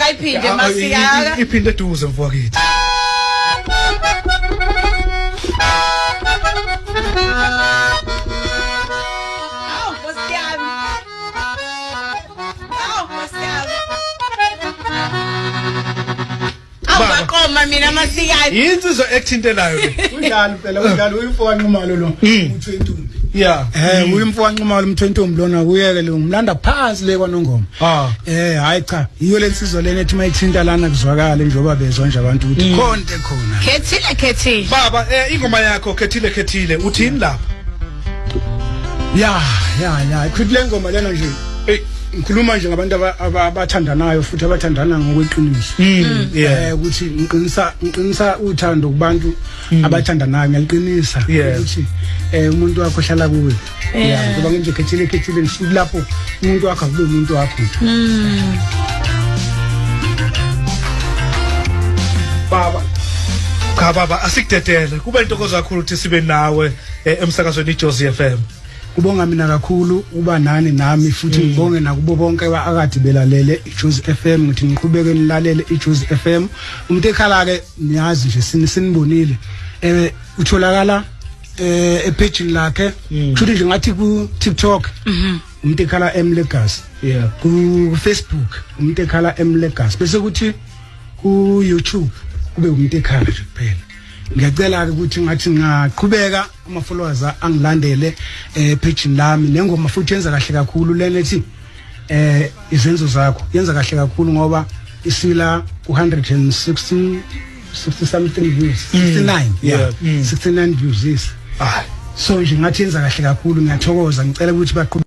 Akayiphinde masiyaka. Iphinde eduze mfowethu. Awu Nkosi yami. Awu Nkosi yami. Awu Baba. baqoma mina masikani. Insizwa ekuthintelayo le. Kunjalo phela, kunjalo, uyimfo kaNxumalo lo, uthwe intombi. Uyimfo kaNxumalo, umthwe intombi lona, kuyeke lo ngimlanda phansi le kwaNongoma. Hayi cha, yiyo lensizwa lena ethi mayithinta lana kuzwakale njengoba bezwa nje abantu ukuthi khona into ekhona. Khethile khethile. Baba, ingoma yakho Khethile Khethile uthini lapha? Ya ya ya, ikhwithi le ngoma lena nje. Ey. Ngikhuluma nje ngabantu abathandanayo futhi abathandana ngokweqiniso. Ukuthi ngiqinisa uthando kubantu abathandanayo, ngiyaliqinisa ukuthi umuntu wakho ohlala kuwe. Yeah, ngoba nje Khethile Khethile ngisuke lapho umuntu wakho akube umuntu wakho nje. Baba. Cha baba, asikudedele. Kube intokozo kakhulu ukuthi sibe nawe emsakazweni iJozi FM. Kubonga mina kakhulu uba nani nami futhi ngibonge nakubo bonke akade belalele iJozi FM, ngithi ngiqhubeke nilalele iJozi FM. Umuntu ekhala ke niyazi nje sinibonile. Utholakala epage lakhe. Kusho nje ngathi ku TikTok. Umuntu ekhala M Legacy. Ku Facebook umuntu ekhala M Legacy. Bese kuthi ku YouTube kube umuntu ekhala nje kuphela. Ngiyacela ke ukuthi ngathi ngaqhubeka ama followers angilandele page lami, nengoma futhi yenza kahle kakhulu lena ethi izenzo zakho, yenza kahle kakhulu ngoba isila ku 160 60 something views, 69, yeah, 69 views, yes. So nje ngathi yenza kahle kakhulu, ngiyathokoza, ngicela ukuthi baqhubeke.